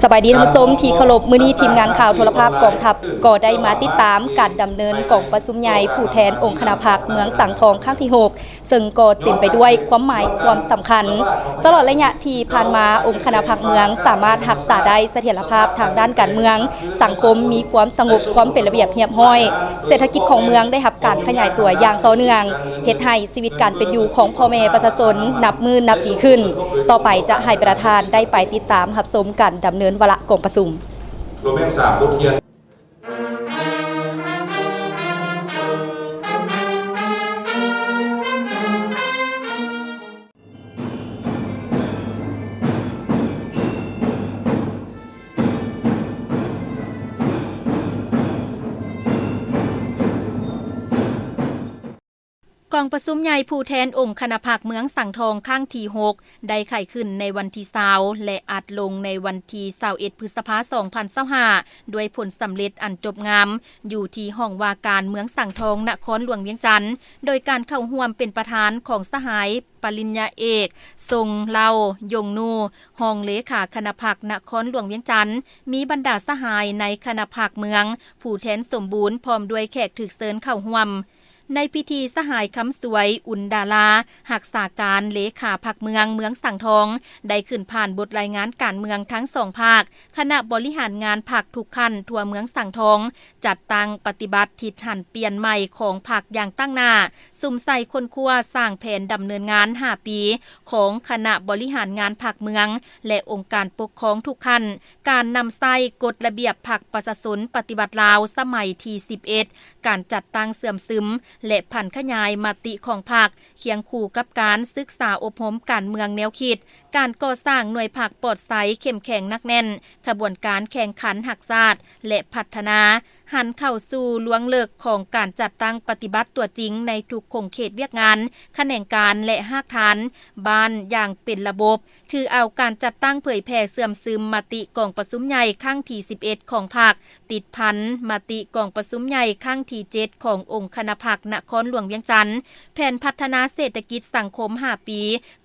ສະບາຍດີທ່ານຜູ້ຊົມທີ່ເຄົາລົບ, ມື້ນີ້ທີມງານຂ່າວໂທລະພາບກອງທັບກໍໄດ້ມາຕິດຕາມການດຳເນີນກອງປະຊຸມໃຫຍ່ຜູ້ແທນອົງຄະນະພັກເມືອງສັງທອງຄັ້ງທີຫົກ ເຊິ່ງກໍເຕັມໄປດ້ວຍຄວາມໝາຍຄວາມສຳຄັນ. ຕະຫຼອດໄລຍະທີ່ຜ່ານມາ, ອົງຄະນະພັກເມືອງສາມາດຮັກສາໄດ້ສະຖຽນລະພາບທາງດ້ານການເມືອງ, ສັງຄົມມີຄວາມສະຫງົບ, ຄວາມເປັນລະບຽບຮຽບຮ້ອຍ, ເສດຖະກິດຂອງເມືອງໄດ້ຮັບການຂະຫຍາຍຕົວຢ່າງຕໍ່ເນື່ອງ, ເຮັດໃຫ້ຊີວິດການເປັນຢູ່ຂອງພໍ່ແມ່ປະຊາຊົນນັບມື້ນັບດີຂຶ້ນ. ຕໍ່ໄປຈະໃຫ້ປະທານໄດ້ໄປຕິດຕາມຮັບຊົມການດຳເນີນວາລະກອງປະຊຸມ. ລວມແມ່ນສາມບົດຮຽນ. ກອງປະຊຸມໃຫຍ່ຜູ້ແທນອົງຄະນະພັກເມືອງສັງທອງຄັ້ງທີຫົກ ໄດ້ໄຂຂຶ້ນໃນວັນທີຊາວ ແລະ ອັດລົງໃນວັນທີຊາວເອັດ ພຶດສະພາ ສອງພັນຊາວຫ້າ ດ້ວຍຜົນສຳເລັດອັນຈົບງາມ ຢູ່ທີ່ຫ້ອງວ່າການເມືອງສັງທອງ ນະຄອນຫຼວງວຽງຈັນ ໂດຍການເຂົ້າຮ່ວມເປັນປະທານຂອງສະຫາຍປະລິນຍາເອກ ຊົງເລົາ ຢົງນູ ຮອງເລຂາຄະນະພັກນະຄອນຫຼວງວຽງຈັນ, ມີບັນດາສະຫາຍໃນຄະນະພັກເມືອງ, ຜູ້ແທນສົມບູນ ພ້ອມດ້ວຍແຂກຖືກເຊີນເຂົ້າຮ່ວມ. ໃນພິທີ, ສະຫາຍ ຄຳສວຍ ອຸ່ນດາລາ ຮັກສາການເລຂາພັກເມືອງ ເມືອງສັງທອງ ໄດ້ຂຶ້ນຜ່ານບົດລາຍງານການເມືອງທັງສອງພາກ, ຄະນະບໍລິຫານງານພັກທຸກຂັ້ນທົ່ວເມືອງສັງທອງ ຈັດຕັ້ງປະຕິບັດທິດຫັນປ່ຽນໃໝ່ຂອງພັກຢ່າງຕັ້ງໜ້າ, ສຸມໃສ່ຄົ້ນຄວ້າສ້າງແຜນດຳເນີນງານຫ້າປີຂອງຄະນະບໍລິຫານງານພັກເມືອງ ແລະ ອົງການປົກຄອງທຸກຂັ້ນ, ການນຳໃຊ້ກົດລະບຽບພັກປະຊາຊົນປະຕິວັດລາວສະໄໝທີສິບເອັດ, ການຈັດຕັ້ງເຊື່ອມຊຶມ ແລະ ຜັນຂະຫຍາຍມະຕິຂອງພັກ, ຄຽງຄູ່ກັບການສຶກສາອົບຮົມການເມືອງແນວຄິດ, ການກໍ່ສ້າງໜ່ວຍພັກປອດໃສເຂັ້ມແຂງໜັກແໜ້ນ, ຂະບວນການແຂ່ງຂັນຮັກຊາດ ແລະ ພັດທະນາ, ຫັນເຂົ້າສູ່ລວງເລິກຂອງການຈັດຕັ້ງປະຕິບັດຕົວຈິງໃນທຸກຂົງເຂດວຽກງານ, ຂະແໜງການ ແລະ ຮາກຖານບ້ານຢ່າງເປັນລະບົບ. ຖືເອົາການຈັດຕັ້ງເຜີຍແຜ່ເຊື່ອມຊຶມມະຕິກອງປະຊຸມໃຫຍ່ຄັ້ງທີສິບເອັດຂອງພັກ, ຕິດພັນມະຕິກອງປະຊຸມໃຫຍ່ຄັ້ງທີເຈັດຂອງອົງຄະນະພັກນະຄອນຫຼວງວຽງຈັນ, ແຜນພັດທະນາເສດຖະກິດສັງຄົມຫ້າປີ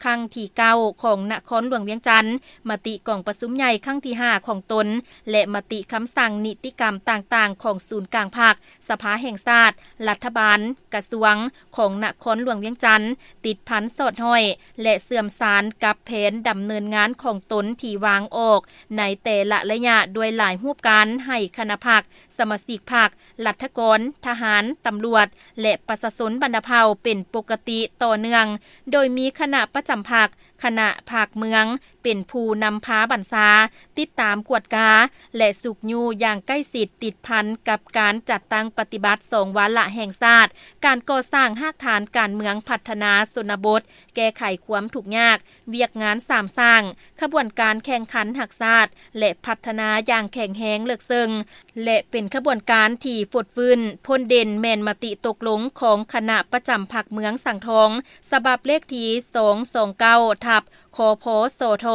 ຄັ້ງທີເກົ້າຂອງນະຄອນຫຼວງວຽງຈັນ, ມະຕິກອງປະຊຸມໃຫຍ່ຄັ້ງທີຫ້າຂອງຕົນ ແລະ ມະຕິຄຳສັ່ງນິຕິກຳຕ່າງໆຂອງສູນກາງພັກ, ສະພາແຫ່ງຊາດ, ລັດຖະບານ, ກະຊວງ ຂອງນະຄອນຫຼວງວຽງຈັນ, ຕິດພັນສອດຫ້ອຍ ແລະ ເຊື່ອມສານກັບແຜນດຳເນີນງານຂອງຕົນທີ່ວາງອອກໃນແຕ່ລະໄລຍະ ດ້ວຍຫຼາຍຮູບການໃຫ້ຄະນະພັກ, ສະມາຊິກພັກ, ລັດຖະກອນ, ທະຫານ, ຕຳຫຼວດ ແລະ ປະຊາຊົນບັນດາເຜົ່າເປັນປົກກະຕິຕໍ່ເນື່ອງ, ໂດຍມີຄະນະປະຈຳພັກ, ຄະນະພັກເມືອງ ເປັນຜູ້ນຳພາບັນຊາ, ຕິດຕາມກວດກາ ແລະ ຊຸກຍູ້ຢ່າງໃກ້ຊິດຕິດພັນກັບການຈັດຕັ້ງປະຕິບັດສອງວາລະແຫ່ງຊາດ, ການກໍ່ສ້າງຮາກຖານການເມືອງ, ພັດທະນາຊົນນະບົດ, ແກ້ໄຂຄວາມທຸກຍາກ, ວຽກງານສາມສ້າງ, ຂະບວນການແຂ່ງຂັນຮັກຊາດ ແລະ ພັດທະນາຢ່າງແຂງແຮງເລິກເຊິ່ງ ແລະ ເປັນຂະບວນການທີ່ຟົດຟື້ນ. ພົ້ນເດັ່ນແມ່ນມະຕິຕົກລົງຂອງຄະນະປະຈຳພັກເມືອງສັງທອງ ສະບັບເລກທີສອງສອງເກົ້າ ທັບ ຄພສທ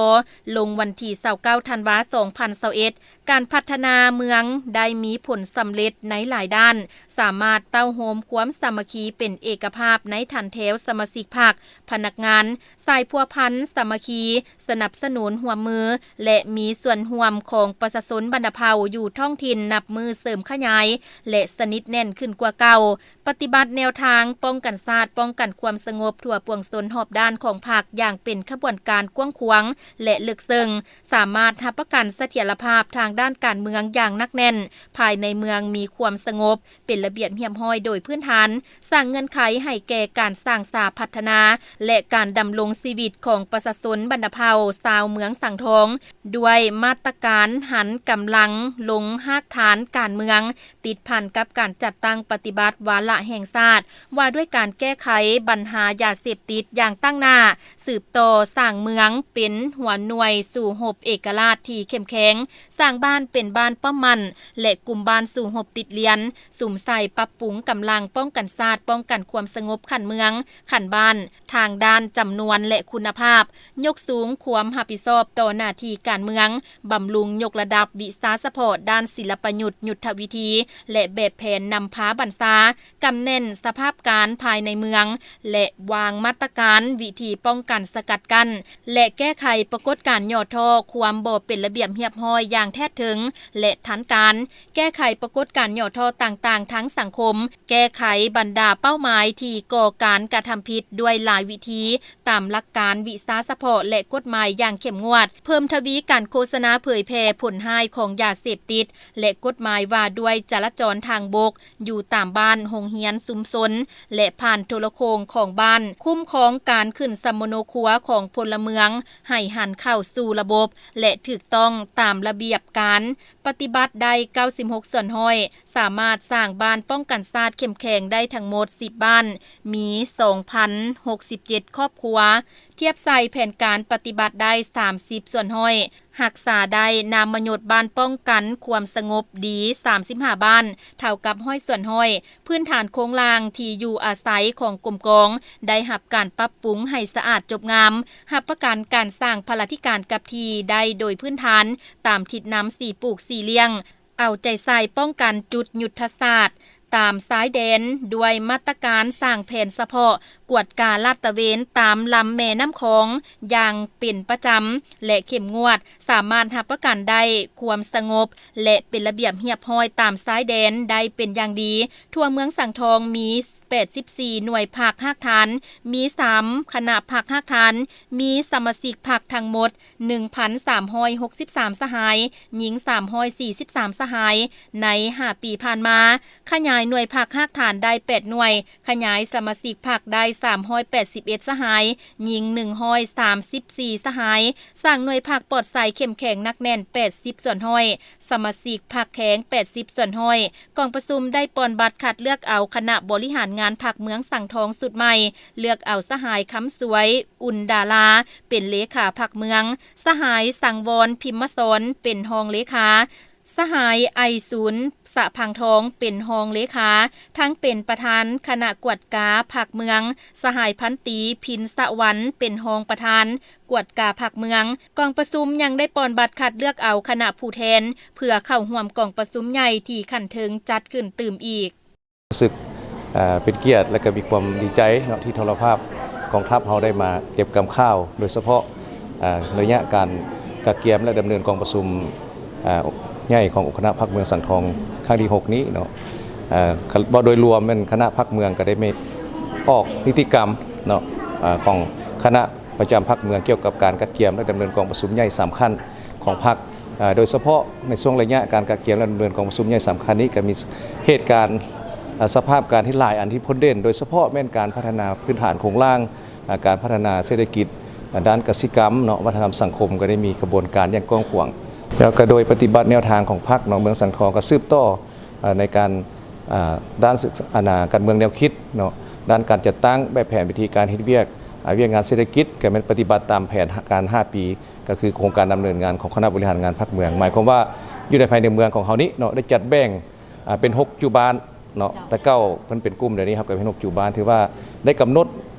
ລົງວັນທີຊາວເກົ້າ ທັນວາ ສອງພັນຊາວເອັດ. ການພັດທະນາເມືອງໄດ້ມີຜົນສຳເລັດໃນຫຼາຍດ້ານ, ສາມາດເຕົ້າໂຮມຄວາມສາມັກຄີເປັນເອກະພາບໃນຖັນແຖວສະມາຊິກພັກ, ພະນັກງານ, ສາຍພົວພັນສາມັກຄີ, ສະໜັບສະໜູນຮ່ວມມື ແລະ ມີສ່ວນຮ່ວມຂອງປະຊາຊົນບັນດາເຜົ່າຢູ່ທ້ອງຖິ່ນນັບມື້ເສີມຂະຫຍາຍ ແລະ ສະໜິດແໜ້ນຂຶ້ນກວ່າເກົ່າ. ປະຕິບັດແນວທາງປ້ອງກັນຊາດ, ປ້ອງກັນຄວາມສະຫງົບທົ່ວປວງຊົນຮອບດ້ານຂອງພັກຢ່າງເປັນຂະບວນການກວ້າງຂວາງ ແລະ ເລິກເຊິ່ງ, ສາມາດຮັບປະກັນສະຖຽນລະພາບທາງດ້ານການເມືອງຢ່າງໜັກແໜ້ນ, ພາຍໃນເມືອງມີຄວາມສະຫງົບ, ເປັນລະບຽບຮຽບຮ້ອຍໂດຍພື້ນຖານ, ສ້າງເງື່ອນໄຂໃຫ້ແກ່ການສ້າງສາພັດທະນາ ແລະ ການດຳລົງຊີວິດຂອງປະຊາຊົນບັນດາເຜົ່າຊາວເມືອງສັງທອງ ດ້ວຍມາດຕະການຫັນກຳລັງລົງຮາກຖານການເມືອງ, ຕິດພັນກັບການຈັດຕັ້ງປະຕິບັດວາລະແຫ່ງຊາດ ວ່າດ້ວຍການແກ້ໄຂບັນຫາຢາເສບຕິດຢ່າງຕັ້ງໜ້າ, ສືບຕໍ່ສ້າງເມືອງເປັນຫົວໜ່ວຍສູ້ຮົບເອກະລາດທີ່ເຂັ້ມແຂງ, ສ້າງບ້ານເປັນບ້ານປ້ອມໝັ້ນ ແລະ ກຸ່ມບ້ານສູ້ຮົບຕິດລຽນ, ສຸມໃສ່ປັບປຸງກຳລັງປ້ອງກັນຊາດ, ປ້ອງກັນຄວາມສະຫງົບຂັ້ນເມືອງ, ຂັ້ນບ້ານ, ທາງດ້ານຈຳນວນ ແລະ ຄຸນນະພາບ, ຍົກສູງຄວາມຮັບຜິດຊອບຕໍ່ໜ້າທີ່ການເມືອງ, ບຳລຸງຍົກລະດັບວິຊາສະເພາະດ້ານສິລະປະຍຸດ, ຍຸດທະວິທີ ແລະ ແບບແຜນນຳພາບັນຊາ, ກຳແໜ້ນສະພາບການພາຍໃນເມືອງ ແລະ ວາງມາດຕະການວິທີປ້ອງກັນສະກັດກັ້ນ, ແລະ ແກ້ໄຂປະກົດການຫຍໍ້ທໍ້, ຄວາມບໍ່ເປັນລະບຽບຮຽບຮ້ອຍຢ່າງແທດເຖິງ ແລະ ທັນການ, ແກ້ໄຂປະກົດການຫຍໍ້ທໍ້ຕ່າງໆທາງສັງຄົມ, ແກ້ໄຂບັນດາເປົ້າໝາຍທີ່ກໍ່ການກະທຳຜິດດ້ວຍຫຼາຍວິທີ ຕາມຫຼັກການວິຊາສະເພາະ ແລະ ກົດໝາຍຢ່າງເຂັ້ມງວດ, ເພີ່ມທະວີການໂຄສະນາເຜີຍແຜ່ຜົນຮ້າຍຂອງຢາເສບຕິດ ແລະ ກົດໝາຍວ່າດ້ວຍຈະລາຈອນທາງບົກ ຢູ່ຕາມບ້ານ, ໂຮງຮຽນ, ຊຸມຊົນ ແລະ ຜ່ານໂທລະໂຄ່ງຂອງບ້ານ, ຄຸ້ມຄອງການຂຶ້ນສຳມະໂນຄົວຂອງພົນລະເມືອງໃຫ້ຫັນເຂົ້າສູ່ລະບົບ ແລະ ຖືກຕ້ອງຕາມລະບຽບການ, ປະຕິບັດໄດ້ເກົ້າສິບຫົກສ່ວນຮ້ອຍ, ສາມາດສ້າງບ້ານປ້ອງກັນຊາດເຂັ້ມແຂງໄດ້ທັງໝົດສິບບ້ານ, ມີສອງພັນຫົກສິບເຈັດຄອບຄົວ, ທຽບໃສ່ແຜນການປະຕິບັດໄດ້ສາມສິບສ່ວນຮ້ອຍ, ຮັກສາໄດ້ນາມມະຍົດບ້ານປ້ອງກັນຄວາມສະຫງົບດີສາມສິບຫ້າບ້ານ, ເທົ່າກັບຮ້ອຍສ່ວນຮ້ອຍ, ພື້ນຖານໂຄງລ່າງທີ່ຢູ່ອາໄສຂອງກົມກອງໄດ້ຮັບການປັບປຸງໃຫ້ສະອາດຈົບງາມ, ຮັບປະກັນການສ້າງພະລາທິການກັບທີ່ໄດ້ໂດຍພື້ນຖານຕາມທິດນຳສີ່ປູກສີ່ລ້ຽງ, ເອົາໃຈໃສ່ປ້ອງກັນຈຸດຍຸດທະສາດຕາມຊາຍແດນ ດ້ວຍມາດຕະການສ້າງແຜນສະເພາະ, ກວດກາລາດຕະເວນຕາມລຳແມ່ນ້ຳຂອງຢ່າງເປັນປະຈຳ ແລະ ເຂັ້ມງວດ, ສາມາດຮັບປະກັນໄດ້ຄວາມສະຫງົບ ແລະ ເປັນລະບຽບຮຽບຮ້ອຍຕາມຊາຍແດນໄດ້ເປັນຢ່າງດີ. ທົ່ວເມືອງສັງທອງມີແປດສິບສີ່ໜ່ວຍພັກຮາກຖານ, ມີສາມຄະນະພັກຮາກຖານ, ມີສະມາຊິກພັກທັງໝົດ ໜຶ່ງພັນສາມຮ້ອຍຫົກສິບສາມສະຫາຍ, ຍິງສາມຮ້ອຍສີ່ສິບສາມສະຫາຍ. ໃນຫ້າປີຜ່ານມາ, ຂະຫຍາຍໜ່ວຍພັກຮາກຖານໄດ້ແປດໜ່ວຍ, ຂະຫຍາຍສະມາຊິກພັກໄດ້ສາມຮ້ອຍແປດສິບເອັດສະຫາຍ, ຍິງໜຶ່ງຮ້ອຍສາມສິບສີ່ສະຫາຍ, ສ້າງໜ່ວຍພັກປອດໃສເຂັ້ມແຂງໜັກແໜ້ນແປດສິບສ່ວນຮ້ອຍ, ສະມາຊິກພັກແຂງແປດສິບສ່ວນຮ້ອຍ. ກອງປະຊຸມໄດ້ປ່ອນບັດຄັດເລືອກເອົາຄະນະບໍລິຫານງານພັກເມືອງສັງທອງຊຸດໃໝ່, ເລືອກເອົາສະຫາຍ ຄຳສວຍ ອຸ່ນດາລາ ເປັນເລຂາພັກເມືອງ, ສະຫາຍ ສັງວອນ ພິມມະສອນ ເປັນຮອງເລຂາ, ສະຫາຍ ໄອສູນ ສະພັງທອງ ເປັນຮອງເລຂາ, ທັງເປັນປະທານຄະນະກວດກາພັກເມືອງ, ສະຫາຍ ພັນຕີ ພິນສະຫວັນ ເປັນຮອງປະທານກວດກາພັກເມືອງ. ກອງປະຊຸມຍັງໄດ້ປ່ອນບັດຄັດເລືອກເອົາຄະນະຜູ້ແທນ ເພື່ອເຂົ້າຮ່ວມກອງປະຊຸມໃຫຍ່ທີ່ຂັ້ນເທິງຈັດຂຶ້ນຕື່ມອີກ. ຮູ້ສຶກ ເອີ ເປັນກຽດ ແລະ ກໍມີຄວາມດີໃຈເນາະ ທີ່ໂທລະພາບກອງທັບເຮົາໄດ້ມາເກັບກຳຂ່າວ ໂດຍສະເພາະ ເອີ ໄລຍະການກະກຽມ ແລະ ດຳເນີນກອງປະຊຸມ ເອີ ໃຫຍ່ຂອງອົງຄະນະພັກເມືອງສັງທອງຄັ້ງທີຫົກນີ້ເນາະ. ເອີ ເວົ້າໂດຍລວມແມ່ນຄະນະພັກເມືອງກໍໄດ້ມີອອກນິຕິກຳເນາະ ເອີ ຂອງຄະນະປະຈຳພັກເມືອງ ກ່ຽວກັບການກະກຽມ ແລະ ດຳເນີນກອງປະຊຸມໃຫຍ່ສາມຂັ້ນຂອງພັກ ເອີ ໂດຍສະເພາະໃນຊ່ວງໄລຍະການກະກຽມ ແລະ ດຳເນີນກອງປະຊຸມໃຫຍ່ສາມຂັ້ນນີ້ ກໍມີເຫດການ ເອີ ສະພາບການທີ່ຫຼາຍອັນທີ່ພົ້ນເດັ່ນ ໂດຍສະເພາະແມ່ນການພັດທະນາພື້ນຖານໂຄງລ່າງ ເອີ ການພັດທະນາເສດຖະກິດ ເອີ ດ້ານກະສິກຳເນາະ ວັດທະນະທຳສັງຄົມ ກໍໄດ້ມີຂະບວນການຢ່າງກວ້າງຂວາງ ແລ້ວກໍໂດຍປະຕິບັດແນວທາງຂອງພັກເນາະ ເມືອງສັງທອງກໍສືບຕໍ່ ເອີ ໃນການ ເອີ ດ້ານສຶກ ອັນນາ ການເມືອງແນວຄິດເນາະ ດ້ານການຈັດຕັ້ງແບບແຜນວິທີການເຮັດວຽກ ອາ ວຽກງານເສດຖະກິດ ກໍແມ່ນປະຕິບັດຕາມແຜນການຫ້າປີ ກໍຄືໂຄງການດຳເນີນງານຂອງຄະນະບໍລິຫານງານພັກເມືອງ ໝາຍຄວາມວ່າຢູ່ໃນພາຍໃນເມືອງຂອງເຮົານີ້ເນາະ ໄດ້ຈັດແບ່ງ ອາ ເປັນຫົກຈຸບ້ານເນາະ ເຈົ້າ ແຕ່ເກົ່າເພິ່ນເປັນກຸ່ມ ດຽວນີ້ເຮົາກໍເປັນຫົກຈຸບ້ານ ຖືວ່າໄດ້ກຳນົດ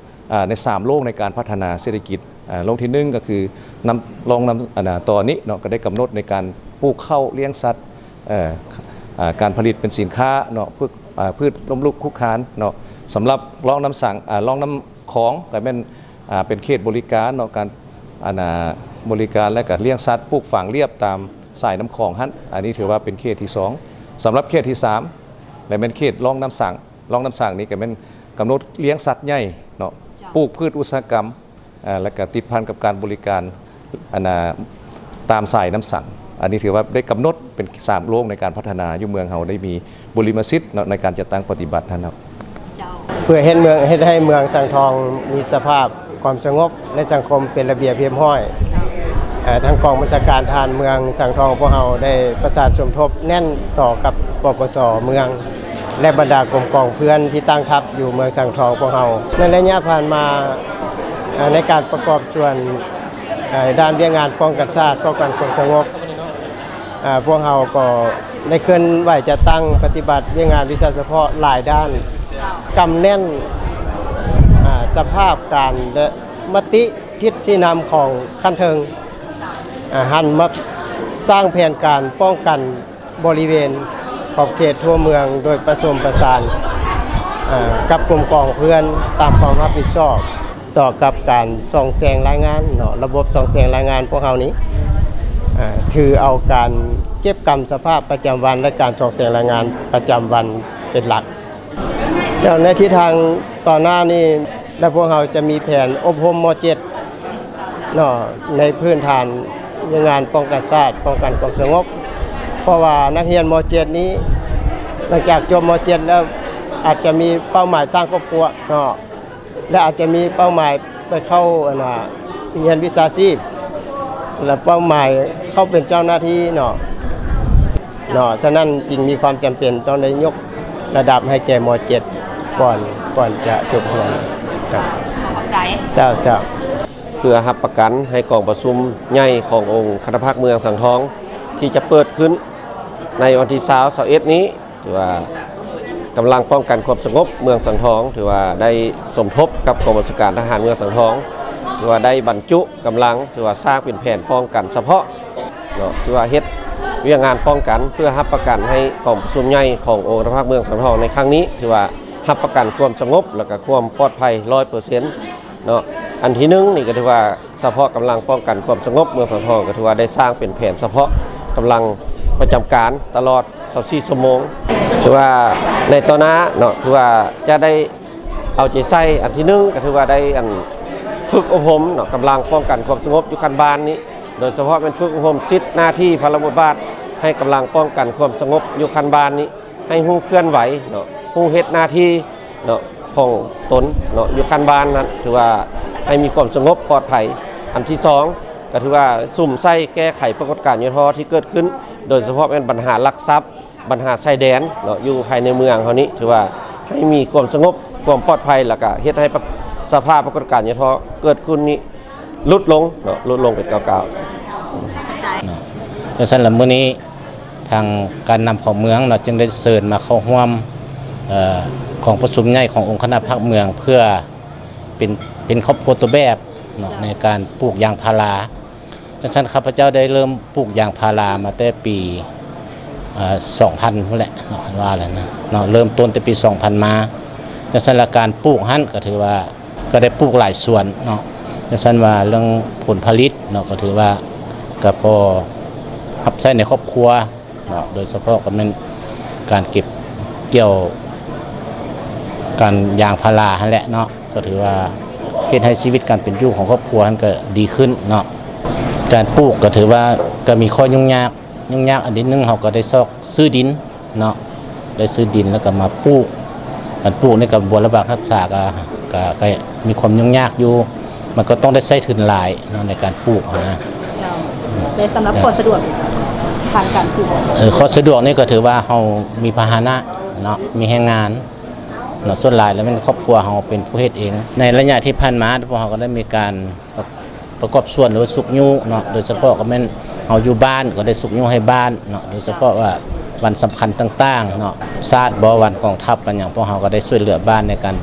ອາ ໃນສາມໂລງໃນການພັດທະນາເສດຖະກິດ ອາ ໂລງທີໜຶ່ງກໍຄືນ້ຳ ລ່ອງນ້ຳ ອັນນາ ຕອນນີ້ເນາະ ກໍໄດ້ກຳນົດໃນການປູກເຂົ້າ ລ້ຽງສັດ ເອີ ອາ ການຜະລິດເປັນສິນຄ້າເນາະ ພືດ ອາ ພືດລົ້ມລຸກຄຸກຄານເນາະ ສຳລັບລ່ອງນ້ຳສັງ ອາ ລ່ອງນ້ຳຂອງ ກໍແມ່ນ ອາ ເປັນເຂດບໍລິການເນາະ ການ ອັນນາ ບໍລິການ ແລະ ກະລ້ຽງສັດ ປູກຝັງລຽບຕາມສາຍນ້ຳຂອງຫັ້ນ ອັນນີ້ຖືວ່າເປັນເຂດທີສອງ. ສຳລັບເຂດທີສາມ ແລະ ແມ່ນເຂດລ່ອງນ້ຳສັງ ລ່ອງນ້ຳສັງນີ້ກໍແມ່ນກຳນົດລ້ຽງສັດໃຫຍ່ເນາະ ເຈົ້າ ປູກພືດອຸດສາຫະກຳ ເອີ ແລະ ກະຕິດພັນກັບການບໍລິການ ອັນນາ ຕາມສາຍນ້ຳສັງ ອັນນີ້ຖືວ່າໄດ້ກຳນົດເປັນສາມໂລງໃນການພັດທະນາ ຢູ່ເມືອງເຮົາໄດ້ມີບຸລິມະສິດເນາະ ໃນການຈັດຕັ້ງປະຕິບັດຫັ້ນເນາະ. ເຈົ້າ ເພື່ອເຮັດເມືອງ ເຮັດໃຫ້ເມືອງສັງທອງມີສະພາບຄວາມສະຫງົບ ແລະ ສັງຄົມເປັນລະບຽບຮຽບຮ້ອຍ ເອີ ທາງກອງບັນຊາການທະຫານເມືອງສັງທອງ ພວກເຮົາໄດ້ປະສານສົມທົບແໜ້ນຕໍ່ກັບ ປກສ ເມືອງ ແລະ ບັນດາກົມກອງເພື່ອນທີ່ຕັ້ງທັບຢູ່ເມືອງສັງທອງພວກເຮົາ. ໃນໄລຍະຜ່ານມາ ເອີ ໃນການປະກອບສ່ວນ ເອີ ດ້ານວຽກງານປ້ອງກັນຊາດ ປ້ອງກັນຄວາມສະຫງົບ ເອີ ພວກເຮົາກໍໄດ້ເຄື່ອນໄຫວຈັດຕັ້ງປະຕິບັດວຽກງານວິຊາສະເພາະຫຼາຍດ້ານ ກຳແໜ້ນ ເອີ ສະພາບການ ແລະ ມະຕິທິດຊີ້ນຳຂອງຂັ້ນເທິງ ເອີ ຫັນມາສ້າງແຜນການປ້ອງກັນ ບໍລິເວນຂອບເຂດທົ່ວເມືອງ ໂດຍປະສົມປະສານ ເອີ ກັບກົມກອງເພື່ອນຕາມຄວາມຮັບຜິດຊອບ. ຕໍ່ກັບການສ່ອງແສງລາຍງານເນາະ, ລະບົບສ່ອງແສງລາຍງານພວກເຮົານີ້ ເອີ ຖືເອົາການເກັບກຳສະພາບປະຈຳວັນ ແລະ ການສ່ອງແສງລາຍງານປະຈຳວັນເປັນຫຼັກ. ເຈົ້າ, ໃນທິດທາງຕໍ່ໜ້ານີ້ ແລະ ພວກເຮົາຈະມີແຜນອົບຮົມ ມ.ເຈັດ ເນາະ ໃນພື້ນຖານວຽກງານປ້ອງກັນຊາດ, ປ້ອງກັນຄວາມສະຫງົບ, ເພາະວ່ານັກຮຽນ ມ.ເຈັດ ນີ້ ຫຼັງຈາກຈົບ ມ.ເຈັດ ແລ້ວ ອາດຈະມີເປົ້າໝາຍສ້າງຄອບຄົວເນາະ ແລະ ອາດຈະມີເປົ້າໝາຍໄປເຂົ້າ ອັນນ່າ ຮຽນວິຊາຊີບ ແລະ ເປົ້າໝາຍເຂົ້າເປັນເຈົ້າໜ້າທີ່ເນາະ ເນາະ. ສະນັ້ນຈຶ່ງມີຄວາມຈຳເປັນຕ້ອງໄດ້ຍົກລະດັບໃຫ້ແກ່ ມ.ເຈັດ ກ່ອນ ກ່ອນຈະຈົບຮຽນ. ເຈົ້າ. ຂອບໃຈ. ເຈົ້າ, ເຈົ້າ. ເພື່ອຮັບປະກັນໃຫ້ກອງປະຊຸມໃຫຍ່ຂອງອົງຄະນະພັກເມືອງສັງທອງ ທີ່ຈະເປີດຂຶ້ນໃນວັນທີຊາວ ຊາວເອັດນີ້ ຖືວ່າກຳລັງປ້ອງກັນຄວາມສະຫງົບເມືອງສັງທອງ ຖືວ່າໄດ້ສົມທົບກັບກອງບັນຊາການທະຫານເມືອງສັງທອງ ຖືວ່າໄດ້ບັນຈຸກຳລັງ ຖືວ່າສ້າງເປັນແຜນປ້ອງກັນສະເພາະເນາະ ຖືວ່າເຮັດວຽກງານປ້ອງກັນ ເພື່ອຮັບປະກັນໃຫ້ກອງປະຊຸມໃຫຍ່ຂອງອົງຄະນະພັກເມືອງສັງທອງໃນຄັ້ງນີ້ ຖືວ່າຮັບປະກັນຄວາມສະຫງົບ ແລະ ກະຄວາມປອດໄພ ຮ້ອຍເປີເຊັນ ເນາະ. ອັນທີໜຶ່ງນີ້ກໍຖືວ່າສະເພາະກຳລັງປ້ອງກັນຄວາມສະຫງົບເມືອງສັງທອງ ກໍຖືວ່າໄດ້ສ້າງເປັນແຜນສະເພາະກຳລັງປະຈຳການຕະຫຼອດຊາວສີ່ຊົ່ວໂມງ. ຖືວ່າໃນຕໍ່ໜ້າເນາະ ຖືວ່າຈະໄດ້ເອົາໃຈໃສ່ ອັນທີໜຶ່ງກໍຖືວ່າໄດ້ ອັນ ຝຶກອົບຮົມເນາະ ກຳລັງປ້ອງກັນຄວາມສະຫງົບຢູ່ຂັ້ນບ້ານນີ້ ໂດຍສະເພາະແມ່ນຝຶກອົບຮົມສິດໜ້າທີ່ພາລະບົດບາດ ໃຫ້ກຳລັງປ້ອງກັນຄວາມສະຫງົບຢູ່ຂັ້ນບ້ານນີ້ ໃຫ້ຮູ້ເຄື່ອນໄຫວເນາະ ຮູ້ເຮັດໜ້າທີ່ເນາະ ຂອງຕົນເນາະ ຢູ່ຂັ້ນບ້ານນັ້ນ ຖືວ່າໃຫ້ມີຄວາມສະຫງົບປອດໄພ. ອັນທີສອງ ກໍຖືວ່າສຸມໃສ່ແກ້ໄຂປາກົດການຫຍໍ້ທໍ້ທີ່ເກີດຂຶ້ນ ໂດຍສະເພາະແມ່ນບັນຫາລັກຊັບ ບັນຫາຊາຍແດນເນາະ ຢູ່ພາຍໃນເມືອງເຮົານີ້ ຖືວ່າໃຫ້ມີຄວາມສະຫງົບ ຄວາມປອດໄພ ແລ້ວກະເຮັດໃຫ້ປະ ສະພາບປາກົດການຫຍໍ້ທໍ້ເກີດຂຶ້ນນີ້ ຫຼຸດລົງເນາະ ຫຼຸດລົງເປັນກ້າວໆ. ເນາະ ຈັ່ງຊັ້ນລະ ມື້ນີ້ທາງການນຳຂອງເມືອງເນາະ ຈຶ່ງໄດ້ເຊີນມາເຂົ້າຮ່ວມ ເອີ ກອງປະຊຸມໃຫຍ່ຂອງອົງຄະນະພັກເມືອງ ເພື່ອເປັນ ເປັນຄອບຄົວຕົວແບບເນາະ ໃນການປູກຢາງພາລາ. ຈັ່ງຊັ້ນ ຂ້າພະເຈົ້າໄດ້ເລີ່ມປູກຢາງພາລາມາແຕ່ປີ ເອີ ສອງພັນພຸ້ນແຫຼະເນາະ ຄັນວ່າແລ້ວນະເນາະ ເລີ່ມຕົ້ນແຕ່ປີສອງພັນມາ. ຈັ່ງຊັ້ນລະ ການປູກຫັ້ນກໍຖືວ່າ ກໍໄດ້ປູກຫຼາຍສວນເນາະ. ຈັ່ງຊັ້ນວ່າເລື່ອງຜົນຜະລິດເນາະ ກໍຖືວ່າກໍພໍຮັບໃຊ້ໃນຄອບຄົວເນາະ ໂດຍສະເພາະກໍແມ່ນການເກັບກ່ຽວ ການຢາງພາລາຫັ້ນແຫຼະເນາະ ກໍຖືວ່າເຮັດໃຫ້ຊີວິດການເປັນຢູ່ຂອງຄອບຄົວຫັ້ນກໍດີຂຶ້ນເນາະ. ການປູກກໍຖືວ່າກໍມີຂໍ້ຫຍຸ້ງຍາກ ຫຍຸ້ງຍາກອັນທີໜຶ່ງ ເຮົາກໍໄດ້ຊອກຊື້ດິນເນາະ ໄດ້ຊື້ດິນແລ້ວກໍມາປູກ. ການປູກນີ້ກໍບໍ່ລຳບາກຮັກສາ ກໍ ກໍ ກໍມີຄວາມຫຍຸ້ງຍາກຢູ່ ມັນກໍຕ້ອງໄດ້ໃຊ້ທຶນຫຼາຍເນາະ ໃນການປູກຫັ້ນນະ. ເຈົ້າ ແລະ ສຳລັບ ເຈົ້າ ຂໍ້ສະດວກທາງການປູກ ເອີ ຂໍ້ສະດວກນີ້ກໍຖືວ່າເຮົາມີພາຫະນະເນາະ ມີແຮງງານເນາະ ສ່ວນຫຼາຍແລ້ວແມ່ນຄອບຄົວເຮົາເປັນຜູ້ເຮັດເອງ. ໃນໄລຍະທີ່ຜ່ານມາ ພວກເຮົາກໍໄດ້ມີການ ປະ ປະກອບສ່ວນ ຫຼືວ່າຊຸກຍູ້ເນາະ ໂດຍສະເພາະກໍແມ່ນເຮົາຢູ່ບ້ານກໍໄດ້ຊຸກຍູ້ໃຫ້ບ້ານເນາະ ໂດຍສະເພາະວ່າວັນສຳຄັນຕ່າງໆເນາະ ຊາດບໍ ວັນກອງທັບ ວັນຫຍັງ ພວກເຮົາກໍໄດ້ຊ່ວຍເຫຼືອບ້ານໃນການ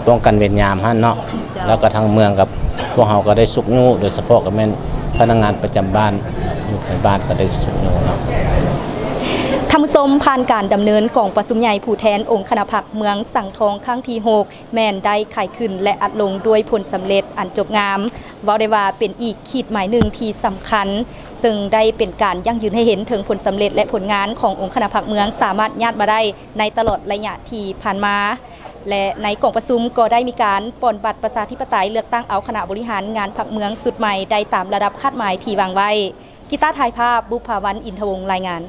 ປ້ອງກັນເວນຍາມຫັ້ນເນາະ. ເຈົ້າ ແລ້ວກໍທາງເມືອງກັບພວກເຮົາກໍໄດ້ຊຸກຍູ້ ໂດຍສະເພາະກໍແມ່ນພະນັກງານປະຈຳບ້ານ ຢູ່ໃນບ້ານກໍໄດ້ຊຸກຍູ້ເນາະ. ທ່ານຜູ້ຊົມ, ຜ່ານການດຳເນີນກອງປະຊຸມໃຫຍ່ຜູ້ແທນອົງຄະນະພັກເມືອງສັງທອງຄັ້ງທີຫົກ ແມ່ນໄດ້ໄຂຂຶ້ນ ແລະ ອັດລົງດ້ວຍຜົນສຳເລັດອັນຈົບງາມ, ເວົ້າໄດ້ວ່າເປັນອີກຂີດໝາຍໜຶ່ງທີ່ສຳຄັນ, ເຊິ່ງໄດ້ເປັນການຢັ້ງຢືນໃຫ້ເຫັນເຖິງຜົນສຳເລັດ ແລະ ຜົນງານຂອງອົງຄະນະພັກເມືອງສາມາດຍາດມາໄດ້ໃນຕະຫຼອດໄລຍະທີ່ຜ່ານມາ. ແລະ ໃນກອງປະຊຸມກໍໄດ້ມີການປ່ອນບັດປະຊາທິປະໄຕ ເລືອກຕັ້ງເອົາຄະນະບໍລິຫານງານພັກເມືອງຊຸດໃໝ່ໄດ້ຕາມລະດັບຄາດໝາຍທີ່ວາງໄວ້. ກິຕາຖ່າຍພາບ, ບຸບຜາວັນ ອິນທະວົງ ລາຍງານ.